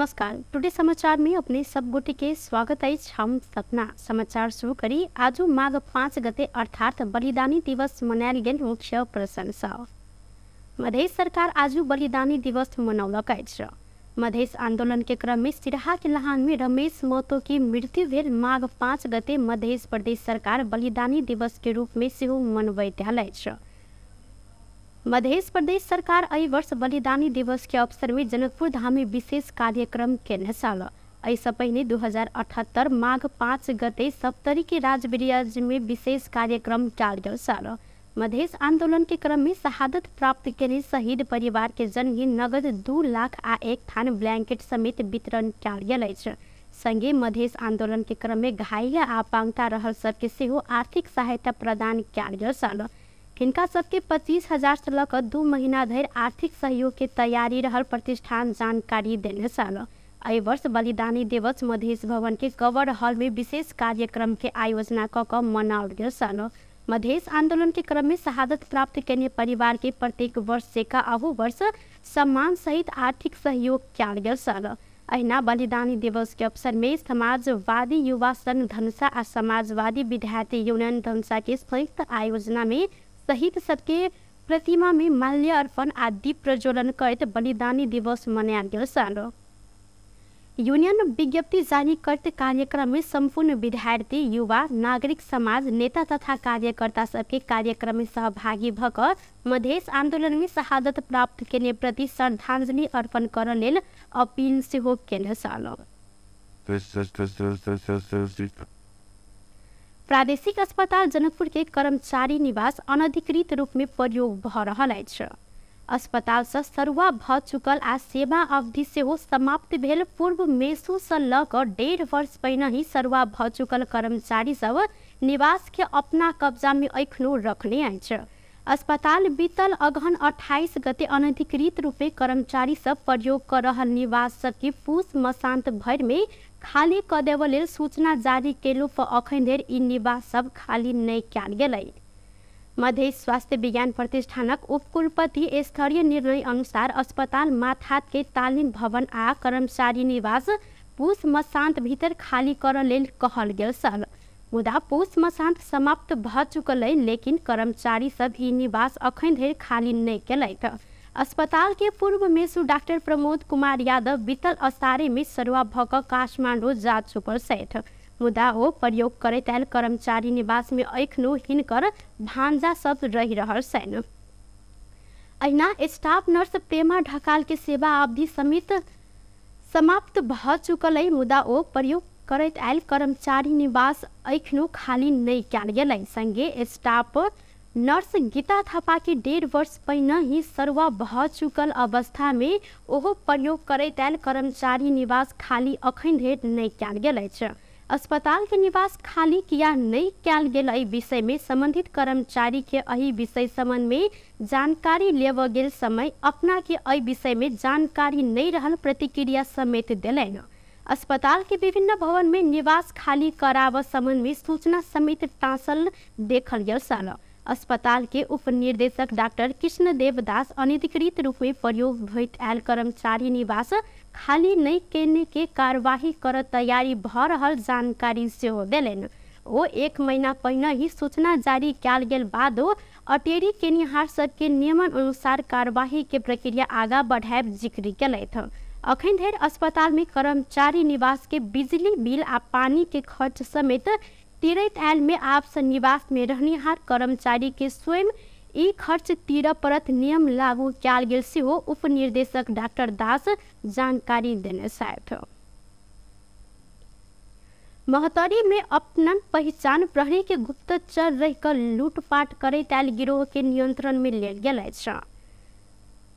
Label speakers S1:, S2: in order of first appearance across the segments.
S1: नमस्कार, टुडे समाचार में अपने सब गोटे के स्वागत अछि। हम सपना समाचार शुरू करी। आजु माघ 5 गते अर्थात बलिदानी दिवस मनायल गेल मुख्य प्रशंसा। मधेश सरकार आजु बलिदानी दिवस मनौलक अछि। मधेश आंदोलन के क्रम में सिरहा के लहान में रमेश महतो की मृत्यु भेल माघ 5 गते मधेश प्रदेश सरकार बलिदानी दिवस के रूप में सेहो मनबैत आयल अछि। मधेश प्रदेश सरकार एहि वर्ष बलिदानी दिवस के अवसर में जनकपुर धाम में विशेष कार्यक्रम केने छल। एहिसँ पहिने 2078 माघ 5 गते सप्तरी के राजबिराज में विशेष कार्यक्रम कयल गेल छल। मधेश आंदोलन के क्रम में शहादत प्राप्त केने शहीद परिवार के जनहि नगद 2 लाख आ 1 थान ब्लैंकेट समेत वितरण कयल गेल अछि। संगे मधेश आंदोलन के क्रम में घायल आ पांगता रहल सबके सेहो आर्थिक सहायता प्रदान कयल गेल छल। हिनका सबके 25,000 से लऽ कऽ 2 महीना धरि आर्थिक सहयोग के तैयारी रहल प्रतिष्ठान जानकारी देने छल। एहि वर्ष बलिदानी दिवस मधेश भवन के कवर हॉल में विशेष कार्यक्रम के आयोजना कऽ कऽ मनाओल गेल छल। मधेश आंदोलन के क्रम में शहादत प्राप्त केने परिवार के प्रत्येक वर्ष जेकाँ अहू वर्ष सम्मान सहित आर्थिक सहयोग कयल गेल छल। अहिना बलिदानी दिवस के अवसर में समाजवादी युवा संघ धनुषा आ समाजवादी विद्यार्थी यूनियन धनुषा के संयुक्त आयोजना में शहीद सबके प्रतिमा में माल्य अर्पण आ दीप प्रज्वलन करैत बलिदानी दिवस मनायल गेल छल। यूनियन विज्ञप्ति जारी करते कार्यक्रम में संपूर्ण विद्यार्थी, युवा, नागरिक समाज, नेता तथा कार्यकर्ता सबके कार्यक्रम में सहभागी भऽ कऽ मधेश आंदोलन में शहादत प्राप्त केने प्रति श्रद्धांजलि अर्पण करऽ लेल अपील सेहो केने छल। प्रादेशिक अस्पताल जनकपुर के कर्मचारी निवास अनधिकृत रूप में प्रयोग भऽ रहल अछि। अस्पताल से सरुआ भऽ चुकल आ सेवा अवधि सेहो समाप्त भेल पूर्व मेसू से लऽ कऽ 1.5 वर्ष पहिने ही सरुआ भऽ चुकल कर्मचारी सब निवास के अपना कब्जा में एखनो रखने अछि। अस्पताल बीतल अगहन 28 गते अनधिकृत रूप में कर्मचारी सब प्रयोग कर रहल निवास सबके पूस मसांत भरि में खाली कऽ देबऽ लेल सूचना जारी केलो पर अखन धरि ई निवास सब खाली नहि कयल गेलै। मधेश स्वास्थ्य विज्ञान प्रतिष्ठानक उपकुलपति स्तरीय निर्णय अनुसार अस्पताल माथात के तालिम भवन आ कर्मचारी निवास पूस मसांत भीतर खाली करऽ लेल कहल गेल छल। मुदा पूस मसांत समाप्त भऽ चुकल अइ, लेकिन कर्मचारी सब ई निवास अखन धरि खाली नहि केलथि। अस्पताल के पूर्व मेसू डॉक्टर प्रमोद कुमार यादव बीतल असारे में सरुआ भऽ कऽ काठमांडू जा चुकल छथि। मुदा ओ प्रयोग करैत आयल कर्मचारी निवास में एखनो हिनकर भांजा सब रहि रहल छनि। अहिना स्टाफ नर्स प्रेमा ढकाल के सेवा अवधि समेत समाप्त भऽ चुकल अइ, मुदा ओ प्रयोग करैत आयल कर्मचारी निवास एखनो खाली नहि कयल गेलै। संगे स्टाफ नर्स गीता थापा के 1.5 वर्ष पहिने ही सरुआ भऽ चुकल अवस्था में ओहो प्रयोग करैत आयल कर्मचारी निवास खाली अखन धरि नहि कयल गेल अछि। अस्पताल के निवास खाली किया नहि कयल गेल एहि विषय में संबंधित कर्मचारी के एहि विषय संबंध में जानकारी लेबऽ गेल समय अपना के एहि विषय में जानकारी नहि रहल प्रतिक्रिया समेत देलनि। अस्पताल के विभिन्न भवन में निवास खाली कराबऽ संबंध में सूचना समेत टाँसल देखल गेल छल। अस्पताल के उप निर्देशक डॉक्टर कृष्णदेव दास अनधिकृत रूप में प्रयोग होइत आयल कर्मचारी निवास खाली नहि केने के कार्यवाही कर तैयारी भऽ रहल जानकारी सेहो देलनि। ओ 1 महीना पहिने ही सूचना जारी कयल गेल बादो अटेरी केनिहार सबके नियमन अनुसार कार्यवाही के प्रक्रिया आगा बढ़ायब जिक्र केलथि। अखन धरि अस्पताल में कर्मचारी निवास के बिजली बिल आ पानी के खर्च समेत तीरैत आयल में आपसे निवास में रहनिहार कर्मचारी के स्वयं ई खर्च तीरऽ पड़त नियम लागू कयल गेल सेहो उप निर्देशक डॉक्टर दास जानकारी देने छथि। महोत्तरी में अपना पहिचान प्रहरी के गुप्तचर रहि कऽ लूटपाट करैत आयल गिरोह के नियंत्रण में लेल गेल अछि।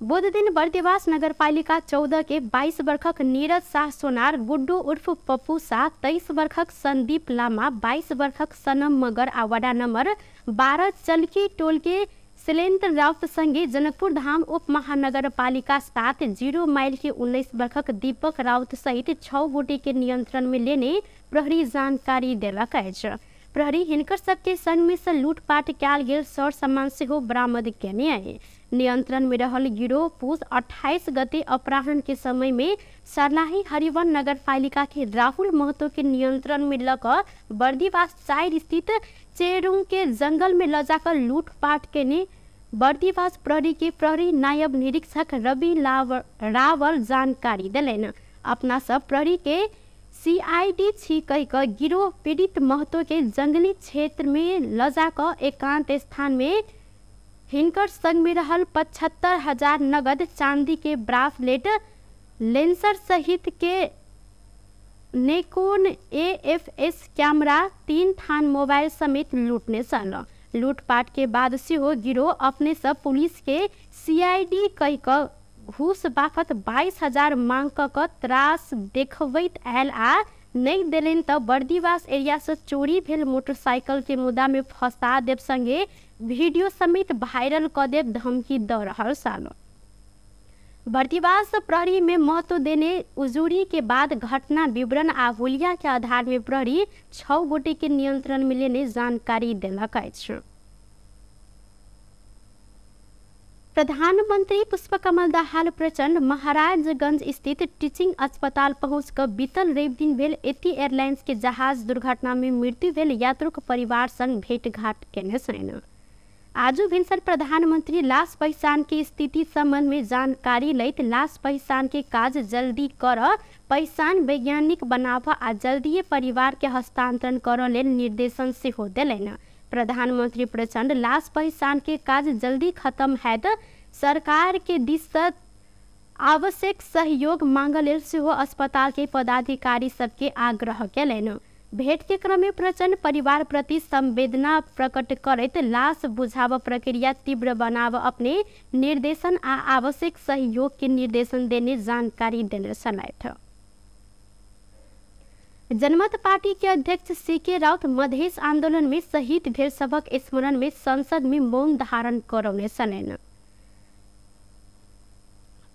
S1: बुध दिन बर्दिवास नगरपालिका 14 के 22 वर्षक नीरज शाह सोनार, गुड्डू उर्फ पप्पू शाह, 23 वर्षक संदीप लामा, 22 वर्षक सनम मगर आ वडा नंबर 12 चलकी टोल के शैलेन्द्र राउत संगे जनकपुर धाम उप महानगरपालिका 7 0 माइल के 19 वर्षक दीपक राउत सहित 6 गोटे के नियंत्रण में लेने प्रहरी जानकारी देलक अछि। प्रहरी हिनकर सबके संग में से लूटपाट कयल गेल सर सामान सेहो बरामद केने अइ। नियंत्रण में रहल गिरोह पुस 28 गते अपराह्न के समय में सर्लाही हरिवन नगरपालिका के राहुल महतो के नियंत्रण में ल क बर्दिवास 4 स्थित चेरुङ के जंगल में ल जाकर लूटपाट केने बर्दिवास प्रहरी के प्रहरी नायब निरीक्षक रवि रावल जानकारी देलनि। अपना सब प्रहरी के सीआईडी छी कह क गिरोह पीड़ित महतो के जंगली क्षेत्र में ल जाकर एकांत स्थान में हिनकर संग में रहल 75,000 नगद, चांदी के ब्रासलेट, लेंसर सहित के नेकोन एएफएस कैमरा, 3 थान मोबाइल समेत लूटने छल। लूटपाट के बाद सेहो गिरोह अपने सब पुलिस के सीआईडी कह क घूस बापत 22,000 मांग क त्रास देखबैत आयल आ नहि देलनि त बर्दिवास एरिया से चोरी भेल मोटरसाइकिल के मुद्दा में फंसा देब संगे वीडियो समेत वायरल क देब धमकी द रहल छल। बर्दिवास प्रहरी में महत्व देने उजूरी के बाद घटना विवरण आ हुलिया के आधार में प्रहरी 6 गोटे के नियंत्रण में लेने जानकारी देलक अछि। प्रधानमंत्री पुष्पकमल दाहाल प्रचण्ड महाराजगंज स्थित टीचिंग अस्पताल पहुँच कर बीतल रवि दिन भेल एती एयरलाइंस के जहाज दुर्घटना में मृत्यु भेल यात्रुक परिवार संग भेंटघाट केने छलनि। आजु भिनसर प्रधानमंत्री लाश पहिचान के स्थिति संबंध में जानकारी लैत लाश पहिचान के काज जल्दी कर, पहिचान वैज्ञानिक बनाव आ जल्दीए परिवार के हस्तांतरण कर लेल निर्देशन सेहो देलनि। प्रधानमंत्री प्रचण्ड लाश पहिचान के काज जल्दी खत्म हैत, सरकार के दिस से आवश्यक सहयोग मांगल लेल सेहो अस्पताल के पदाधिकारी सबके आग्रह केलनि। भेंट के क्रम में प्रचण्ड परिवार प्रति संवेदना प्रकट करैत लाश बुझाव प्रक्रिया तीव्र बनाव अपने निर्देशन आ आवश्यक सहयोग के निर्देशन देने जानकारी देने छलथि। जनमत पार्टी के अध्यक्ष सीके राउत मधेश आंदोलन में शहीद भेल सभक स्मरण में संसद में मौन धारण करौने छलनि।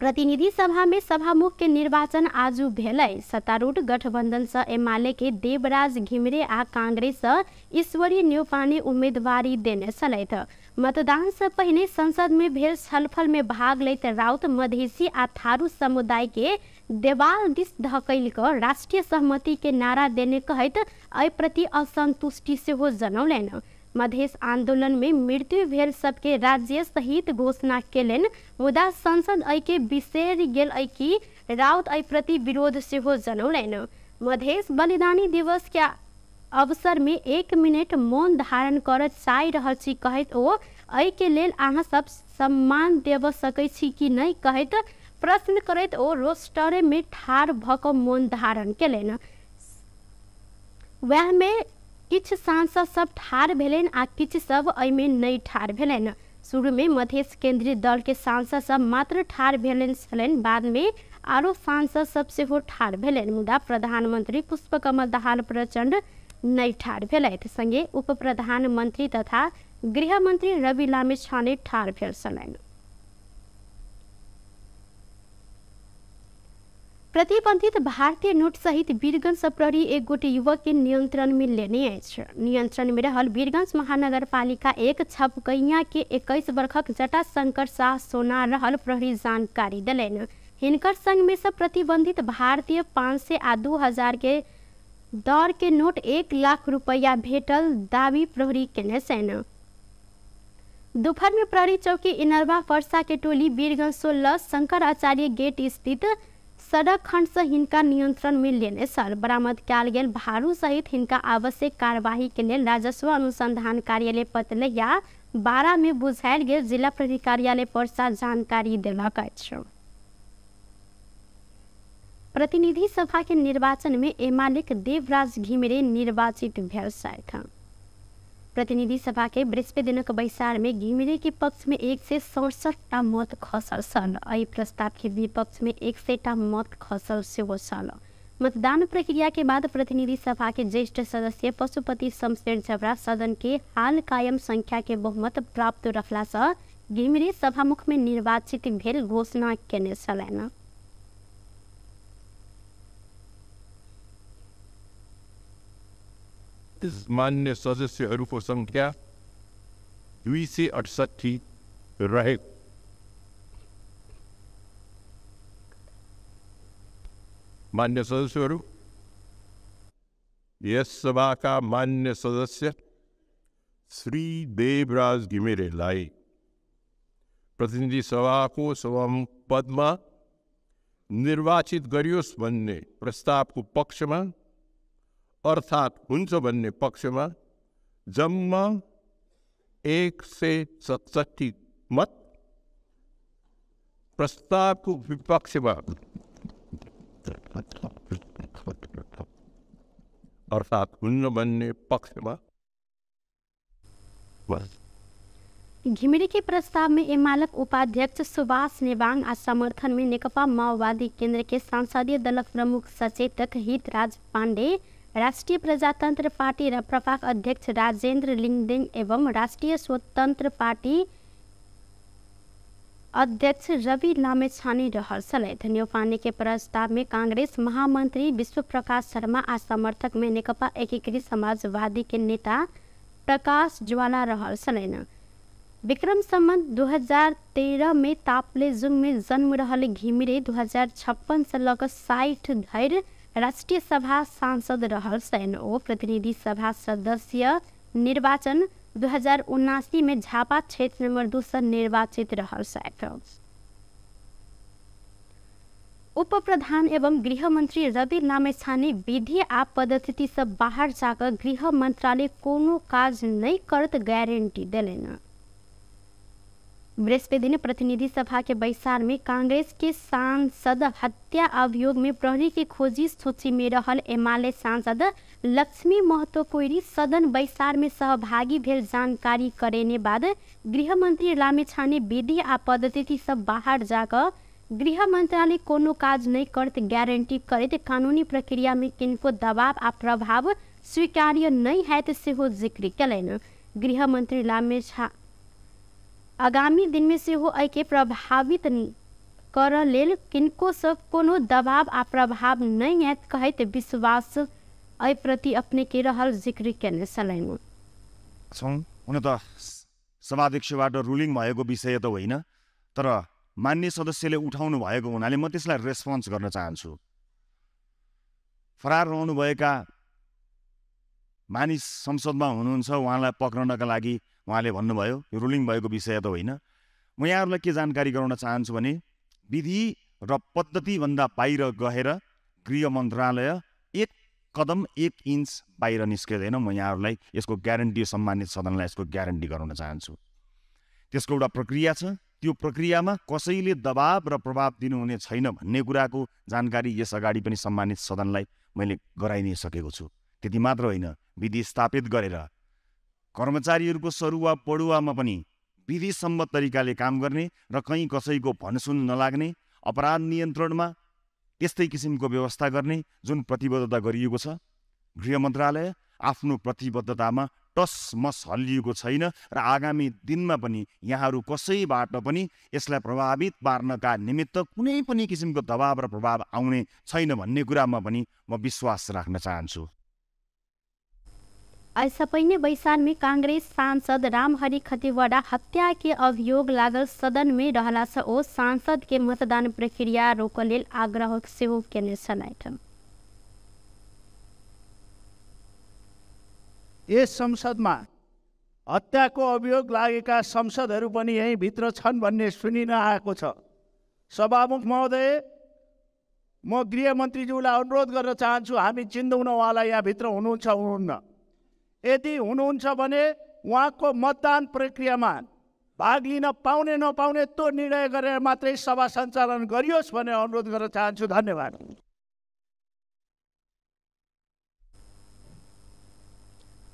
S1: प्रतिनिधि सभा में सभामुख के निर्वाचन आजु भेलै। सत्तारूढ़ गठबंधन से एमाले के देवराज घिमिरे आ कांग्रेस से ईश्वरी न्यौपाने उम्मीदवारी देने छलथि। मतदान से पहिने संसद में भेल छलफल में भाग लैत राउत मधेसी आ थारू समुदाय के देवाल दिस धकेल क राष्ट्रीय सहमति के नारा देने कहैत एहि प्रति असंतुष्टि सेहो जनौलनि। मधेश आंदोलन में मृत्यु भेल सबके राज्य सहित घोषणा केलनि, मुदा संसद एहि के बिसरि गेल अइ कि राउत एहि प्रति विरोध सेहो जनौलनि। मधेश बलिदानी दिवस के अवसर में 1 मिनट मौन धारण कर चाहि रहल छी कहैत ओ एहि के लेल अहाँ सब सम्मान देब सकै छी कि नहि कहैत प्रश्न करैत ओ रोस्टरे में ठाढ़ भऽ कऽ मौन धारण केलनि। वएह में किछु सांसद सब ठाढ़ भेलनि आ किछु सब एहिमे नहि ठाढ़ भेलनि। शुरू में मधेश केंद्रीय दल के सांसद सब मात्र ठाढ़ भेलनि छलनि, बाद में आरो सांसद सब सेहो ठाढ़ भेलनि, मुदा प्रधानमंत्री पुष्पकमल दाहाल प्रचण्ड नहि ठाढ़ भेलथि। संगे उप प्रधानमंत्री तथा गृहमंत्री रवि लामिछाने ठाढ़ भेल छलनि। प्रतिबंधित भारतीय नोट सहित वीरगंज प्रहरी एक गोटे युवक के नियंत्रण में लेने अछि। नियंत्रण में रहल वीरगंज महानगरपालिका 1 छपकैया के 21 वर्षक जटा शंकर शाह सोना रहल प्रहरी जानकारी देलनि। हिनकर संग में सब प्रतिबंधित भारतीय 500 आ 2000 के दर के नोट 1 लाख रुपया भेटल दावी प्रहरी केने छनि। दोपहर में प्रहरी चौकी इनरवा परसा के टोली वीरगंज 16 शंकराचार्य गेट स्थित सड़क खंड से हिनका नियंत्रण में लेने छल। बरामद कयल गेल भारू सहित हिनका आवश्यक कार्यवाही के लेल राजस्व अनुसंधान कार्यालय पतलैया 12 में बुझायल गेल जिला प्रहरी कार्यालय परसा जानकारी देलक अछि। प्रतिनिधि सभा के निर्वाचन में एमाले देवराज घिमिरे निर्वाचित भेल छथि। प्रतिनिधि सभा के बृहस्पति दिनक बैसार में घिमिरे के पक्ष में 167 मत खसल छल। एहि प्रस्ताव के विपक्ष में 100 मत खसल सेहो छल। मतदान प्रक्रिया के बाद प्रतिनिधि सभा के ज्येष्ठ सदस्य पशुपति शमशेर झबरा सदन के हाल कायम संख्या के बहुमत प्राप्त रखला से घिमिरे सभामुख में निर्वाचित भेल घोषणा केने छलनि।
S2: मान्य सदस्यहरूको संख्या 268 रहे। मान्य सदस्यहरू, यस सभाका मान्य सदस्य श्री देवराज घिमिरेलाई प्रतिनिधि सभाको सभामुख पदमा निर्वाचित गरियोस् भन्ने प्रस्तावको पक्षमा अर्थात् हुन्छ भन्ने पक्षमा जम्मा 167 मत, प्रस्तावको विपक्षमा अर्थात् हुन्न भन्ने पक्षमा।
S1: घिमिरे के प्रस्ताव में एमालक उपाध्यक्ष सुभाष नेवांग आ समर्थन में नेकपा माओवादी केंद्र के संसदीय दलक प्रमुख सचेतक हितराज पांडे, राष्ट्रिय प्रजातंत्र पार्टी राप्रपाक अध्यक्ष राजेंद्र लिंगदेन एवं राष्ट्रिय स्वतंत्र पार्टी अध्यक्ष रवि लामेछाने रहल छलथि। न्यौपाने के प्रस्ताव में कांग्रेस महामंत्री विश्व प्रकाश शर्मा आ समर्थक में नेकपा एकीकृत समाजवादी के नेता प्रकाश ज्वाला रहल छलनि। विक्रम संवत 2013 में ताप्लेजुङ में जन्म रहल घिमिरे 2056 से लऽ कऽ 60 धरि राष्ट्रिय सभा सांसद रहल छनि। ओ प्रतिनिधि सभा सदस्य निर्वाचन 2079 में झापा क्षेत्र नंबर 2 से निर्वाचित रहल छथि। उप प्रधान एवं गृह मंत्री रवि लामेछाने विधि आ पद्धति से बाहर जाकर गृह मंत्रालय कोनो काज नहीं करत गारंटी देलनि। बृहस्पति दिन प्रतिनिधि सभा के बैसार में कांग्रेस के सांसद हत्या अभियोग में प्रहरी के खोजी सूची में रहल एमाले सांसद लक्ष्मी महतो कोइरी सदन बैसार में सहभागी भेल जानकारी करेने बाद गृहमंत्री लामेछाने विधि आ पद्धति से बाहर जाकर गृह मंत्रालय कोनो काज नहीं करत गारंटी करत कानूनी प्रक्रिया में किनको दबाव आ प्रभाव स्वीकार्य नहीं हैत सेहो जिक्र कयलनि। गृहमंत्री लामेछाने आगामी दिन में सेहो एहिके प्रभावित करऽ लेल किनको से कोनो दबाव आ प्रभाव नहीं आयत कहैत विश्वास एहि प्रति अपने के रहल जिक्र केने छलनि।
S3: हुन त सभाध्यक्षबाट रुलिङ भएको विषय त होइन, तर मान्य सदस्यले उठाउनु भएको हुनाले म त्यसलाई रेस्पोन्स गर्न चाहन्छु। फरार रहनुभएका मानिस संसदमा हुनुहुन्छ, उहाँलाई पक्रनका लागि उहाँले भन्नुभयो, यो रुलिङ भएको विषय त होइन। म यहाँहरूलाई के जानकारी गराउन चाहन्छु भने विधि र पद्धतिभन्दा बाहिर गएर गृह मन्त्रालय एक कदम एक इन्च बाहिर निस्किँदैन। म यहाँहरूलाई यसको ग्यारेन्टी, सम्मानित सदनलाई यसको ग्यारेन्टी गराउन चाहन्छु। त्यसको एउटा प्रक्रिया छ, त्यो प्रक्रियामा कसैले दबाब र प्रभाव दिनुहुने छैन भन्ने कुराको जानकारी यस अगाडि पनि सम्मानित सदनलाई मैले गराइ नै सकेको छु। त्यति मात्र होइन, विधि स्थापित गरेर कर्मचारीहरूको सरुवा पडुवामा पनि विधिसम्मत तरिकाले काम गर्ने र कहीँ कसैको भनसुन नलाग्ने, अपराध नियन्त्रणमा त्यस्तै किसिमको व्यवस्था गर्ने जुन प्रतिबद्धता गरिएको छ, गृह मन्त्रालय आफ्नो प्रतिबद्धतामा टसमस हल्लिएको छैन र आगामी दिनमा पनि यहाँहरू कसैबाट पनि यसलाई प्रभावित पार्नका निमित्त कुनै पनि किसिमको दबाब र प्रभाव आउने छैन भन्ने कुरामा पनि म विश्वास राख्न चाहन्छु।
S1: ऐसा पहिने बैसार में कांग्रेस सांसद रामहरि खतिवड़ा हत्या के अभियोग लागल सदन में रहला से ओ सांसद के मतदान प्रक्रिया रोकऽ लेल आग्रह सेहो केने छलथि।
S4: यस संसदमा हत्याको अभियोग लागेका सांसदहरू पनि यही भित्र छन् भन्ने सुनिन आएको छ। सभामुख महोदय, म गृहमन्त्रीज्यूलाई अनुरोध गर्न चाहन्छु, हामी चिन्दैनौँ उहाँलाई, यहाँ भित्र हुनुहुन्छ हुनुहुन्न। यदि हुनुहुन्छ भने उहाँको मतदान प्रक्रियामा भाग लिन पाउने नपाउने त्यो निर्णय गरेर मात्रै सभा सञ्चालन गरियोस् भन्ने अनुरोध गर्न चाहन्छु। धन्यवाद।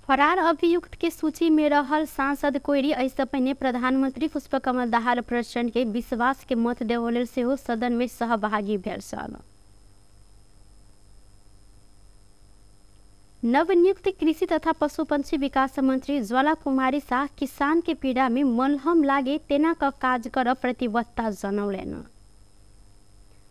S1: फरार अभियुक्त के सूची में रहल सांसद कोइरी ऐसे पहिने प्रधानमंत्री पुष्पकमल दाहाल प्रचण्ड के विश्वास के मत देबऽ लेल सेहो सदन में सहभागी भेल छल। नवनियुक्त कृषि तथा पशुपक्षी विकास मंत्री ज्वाला कुमारी शाह किसान के पीड़ा में मलहम लागे तेना का काज कर प्रतिबद्धता जनौलनि।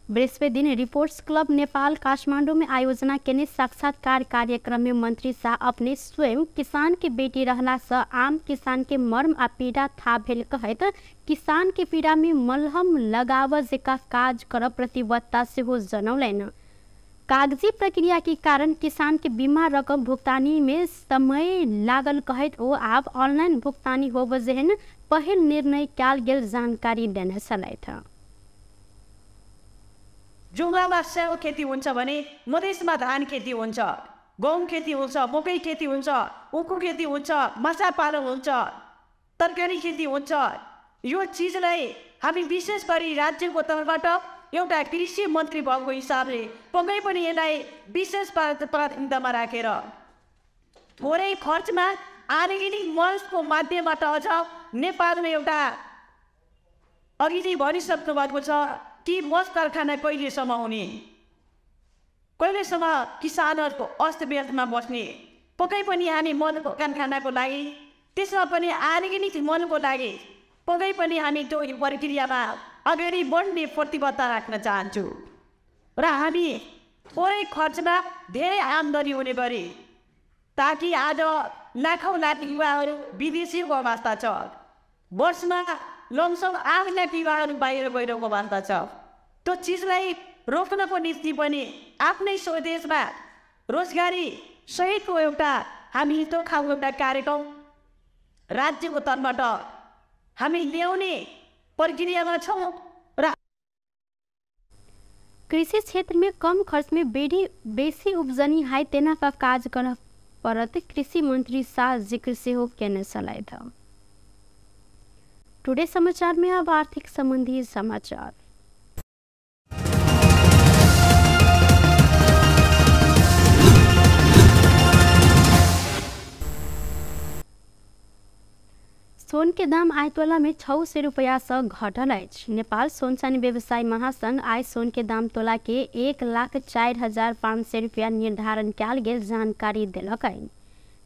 S1: बृहस्पति दिन रिपोर्ट्स क्लब नेपाल काठमाडौँ में आयोजना केने साक्षात्कार कार्यक्रम में मंत्री शाह अपने स्वयं किसान के बेटी रहला से आम किसान के मर्म आ पीड़ा था भेल कहैत किसान के पीड़ा में मलहम लगाव जेका काज कर प्रतिबद्धता सेहो जनौलनि। कागजी प्रक्रिया के कारण किसान के बीमा रकम भुगतानी में समय लागल कहैत ओ आब ऑनलाइन भुगतानी होब जेहन पहिल निर्णय कयल गेल जानकारी देने छलथि।
S5: जुम्लामा स्याउ खेती हुन्छ भने मधेसमा धान खेती हुन्छ, गहुँ खेती हुन्छ, मकै खेती हुन्छ, उखु खेती हुन्छ, माछा पालन हुन्छ, तरकारी खेती हुन्छ। यो चिजलाई हामी विशेष गरी राज्यको तर्फबाट एउटा कृषि मन्त्री भएको हिसाबले पक्कै पनि यसलाई विशेष प्राथमिकतामा राखेर थोरै खर्चमा अर्ग्यानिक मलको माध्यमबाट अझ नेपालमा एउटा अघि नै भनिसक्नु भएको छ कि मल कारखाना कहिलेसम्म हुने, कहिलेसम्म किसानहरूको अस्तव्यस्तमा बस्ने। पक्कै पनि हामी मल कारखानाको लागि, त्यसमा पनि अर्ग्यानिक मलको लागि पक्कै पनि हामी त्यो प्रक्रियामा अगाडि बढ्ने प्रतिबद्धता राख्न चाहन्छु र हामी थोरै खर्चमा धेरै आम्दानी हुने गरी, ताकि आज लाखौँ लाख युवाहरू विदेशीको अवस्था छ, वर्षमा लमसम 8 लाख युवाहरू बाहिर गइरहेको अवस्था छ। त्यो चिजलाई रोक्नको निम्ति पनि आफ्नै स्वदेशमा रोजगारी सहितको एउटा हामी त्यो खालको एउटा कार्यक्रम राज्यको तर्फबाट हामी ल्याउने प्रक्रियामा छौँ। र
S1: कृषि क्षेत्र में कम खर्च में बेसी उपजनी है तेना का काज कर पड़त कृषि मंत्री शाह जिक्र सेहो केने छलथि। टुडे समाचार में अब आर्थिक संबंधी समाचार। सोन के दाम आइ तोला में 600 रुपया से घटल अछि। नेपाल सोन चानी व्यवसायी महासंघ आइ सोन के दाम तोला के 1,04,500 रुपया निर्धारण कयल गेल जानकारी देलक अछि।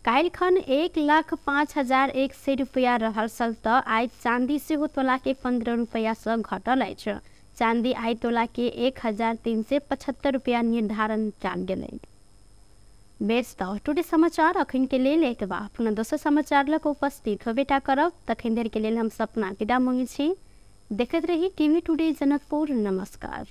S1: काल्हिखन 1,05,100 रुपया रहल छल त आइ चांदी सेहो तोला के 15 रुपया से घटल अछि। चांदी आइ तोला के 1,375 रुपया निर्धारण कयल गेल अछि। बेस त टुडे समाचार अखन के लेल एतबा। पुनः दोसर समाचार लग उपस्थित होबेटा करब, तखन देर के लेल हम सपना विदा मांगै छी। देखैत रही टीवी टुडे जनकपुर। नमस्कार।